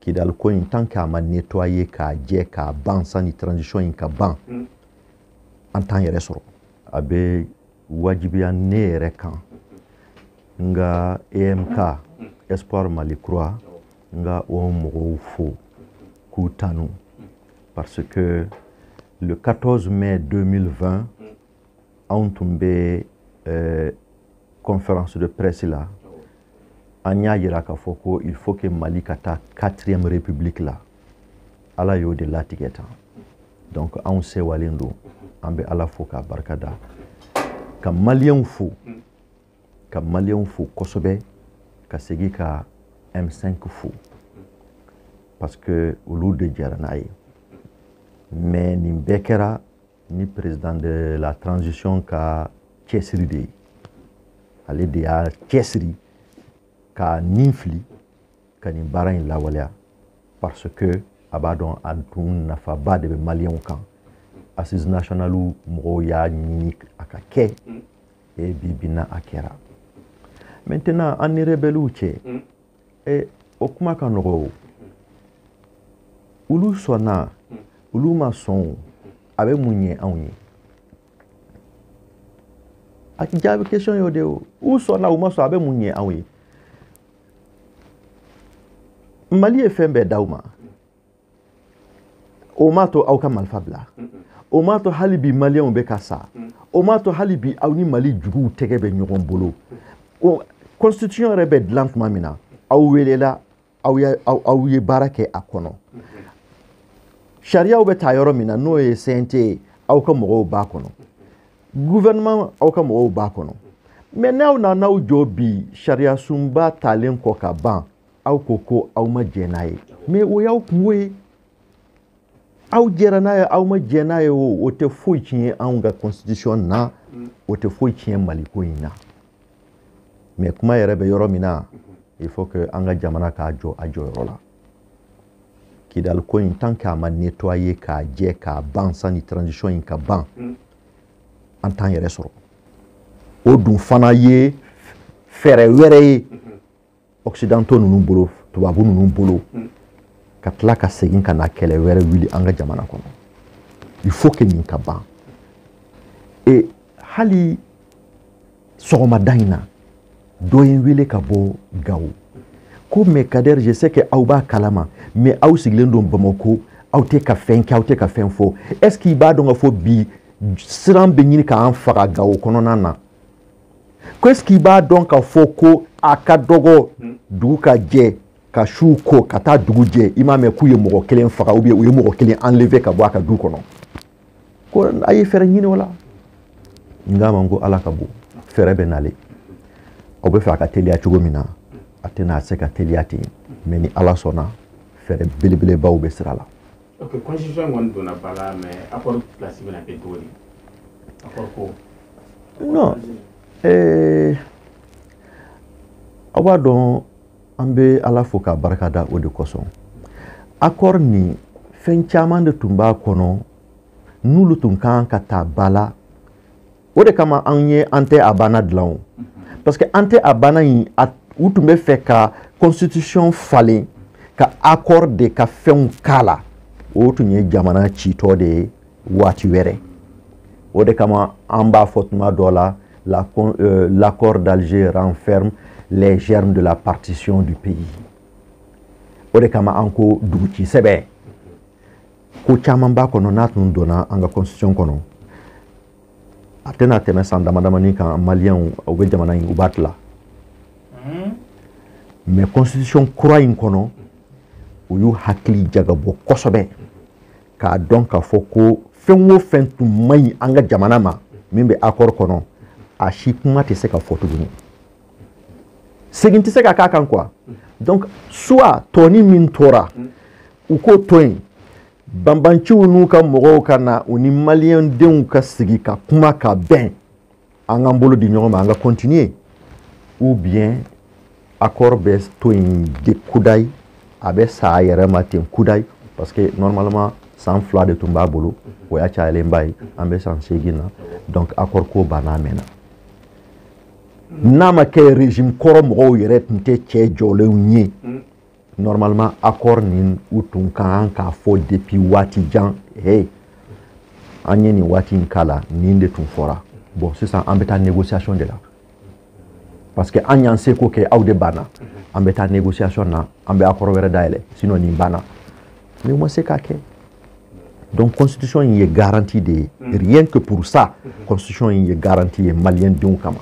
Kidali ko in, tant qu'a ma nettoyer k'a jɛ k'a ban sani transition in ka ban, an t'an yɛrɛ sɔrɔ. A bɛ wajibiya ne yɛrɛ kan, n ka EMK, Espoir Mali Kura, n ka o mɔgɔw fo k'u tanu, parce que le 14 mai 2020, anw tun bɛ conférence de presse la, an y'a yira k'a fɔ ko il faut que Mali ka taa quatrième république la. Ala y'o de latigɛ tan. Donc anw sewalen don, an bɛ Ala fo k'a barika da, ka Maliyɛnw fo, ka Maliyɛnw fo kosɛbɛ, ka segin ka M5 fo, parce que olu de jɛra n'a ye. Mais nin bɛɛ kɛra ni président de la transition ka cɛsiri de ye. Ale de y'a cɛsiri ka nin fili ka nin baara in lawaleya, parce que a b'a dɔn a tun nafaba de bɛ Maliyɛnw kan. Assise nationale mɔgɔw y'a ɲini a ka kɛ, et bi bi na a kɛra. Maintenant, an ni rebelles cɛ, o kuma ka nɔgɔ. O olu sɔnna, olu ma sɔn o, a bɛ mun ɲɛ anw ye? A jaabi question y'o de ye. O u sɔnna, u ma sɔn, a bɛ mun ɲɛ anw ye? Mali ye fɛn bɛɛ d'aw ma, o m'a to aw ka marifa bila, o m'a to hali bi Maliyɛnw bɛ ka sa, o m'a to hali bi aw ni Mali juguw tɛgɛ bɛ ɲɔgɔn bolo. O constitution yɛrɛ bɛ dilan tuma min na, aw welela, aw ye baara kɛ a kɔnɔ. Sariyaw bɛ ta yɔrɔ min na, n'o ye CNT ye, aw ka mɔgɔw b'a kɔnɔ. Gouvernement, aw ka mɔgɔw b'a kɔnɔ. Mais n'aw nana aw jɔ bi, sariya sunba talen kɔ ka ban, aw ko ko aw ma jɛn n'a ye, mais o y'aw kungo ye. Aw jɛra n'a ye, aw ma jɛn n'a ye, o tɛ foyi tiɲɛ anw ka constitution na, o tɛ foyi tiɲɛ Mali ko in na. Mais kuma yɛrɛ bɛ yɔrɔ min na, il faut que an ka jamana k'a jɔ a jɔyɔrɔ la. Kidali ko in, tant qu'a ma nettoyer k'a jɛ k'a ban sani transition in ka ban, an t'an yɛrɛ sɔrɔ. O dun fana ye fɛɛrɛ wɛrɛ ye occidentaux ninnu bolo, tubabu ninnu bolo, ka tila ka segin ka na kɛlɛ wɛrɛ wuli an ka jamana kɔnɔ. Il faut que nin ka ban. Et hali sɔgɔmada in na, dɔ ye n wele ka bɔ Gawo ko: "Mais Kader, je sais que aw b'a kalama, mais aw sigilen don Bamako, aw tɛ ka fɛn kɛ, aw tɛ ka fɛn fɔ. Est ce que i b'a dɔn ka fɔ bi siran bɛ ɲini k'an faga Gawo kɔnɔna na? Ko est ce que i b'a dɔn k'a fɔ ko a ka dɔgɔ dugu ka jɛ ka su ko ka taa dugu jɛ, i m'a mɛn k'u ye mɔgɔ kelen faga ou bien u ye mɔgɔ kelen enlever ka bɔ a ka du kɔnɔ? Ko a ye fɛɛrɛ ɲini o la." N k'a ma ko Ala ka bon, fɛɛrɛ bɛ nalen. Aw bɛ fɛ a ka teliya cogo min na, a tɛna se ka teliya ten, mais ni Ala sɔnna, fɛɛrɛ belebelebaw bɛ sira la. Ok, constitution kɔni donna ba la, mais accord place bɛna kɛ cogo di, accord ko? Non, aw b'a dɔn, an bɛ Ala fo k'a barika da o de kosɔn. Accord nin, fɛn caman de tun b'a kɔnɔ n'olu tun kan ka ta ba la. O de kama an ye an tɛ a banna dilan o, parce que an tɛ a banna in, u tun bɛ fɛ ka constitution falen ka accord de ka fɛnw k'a la. O tun ye jamana citɔ de ye waati wɛrɛ. O de kama an b'a fɔ tuma dɔ la, l'accord d'Alger renferme les germes de la partition du pays. O de kama an ko duguci sɛbɛn ko caman b'a kɔnɔ. N'a tun donna an ka constitution kɔnɔ, a tɛna tɛmɛ san dama damani kan, Maliyɛnw u bɛ jamana in u b'a tila. Mais constitution kura in kɔnɔ, u y'u hakili jagabɔ kosɛbɛ k'a dɔn k'a fɔ ko fɛn o fɛn tun man ɲi an ka jamana ma, min bɛ accord kɔnɔ, a si kuma tɛ se ka fɔ tuguni, segin tɛ se ka k'a kan quoi. Donc soit tɔni min tora, u k'o to yen, banbanciw n'u ka mɔgɔw ka na, u ni Maliyɛn denw ka sigi ka kuma ka bɛn, an k'an bolo di ɲɔgɔn ma, an ka continuer, ou bien accord bɛ to yen de kudayi, a bɛ sa a yɛrɛ ma ten kudayi, parce que normalement san 2 de tun b'a bolo, o y'a cayalenba ye, an bɛ san 8 na. Donc accord ko banna, a mɛnna. N'a ma kɛ régime kɔrɔ mɔgɔw yɛrɛ tun tɛ cɛ jɔlenw ye. Normalement, accord nin, u tun ka kan k'a fɔ depuis waati jan: hey, an ye nin waati in k'a la, nin de tun fɔra. Bon, sisan an bɛ taa négociation de la, parce que an y'an seko kɛ, aw de banna. An bɛ taa négociation na, an bɛ accord wɛrɛ dayɛlɛ, sinon nin banna. Mais u ma se k'a kɛ. Donc constitution in ye garantie de ye. Rien que pour ça, constitution in ye garantie ye maliyɛn denw kama.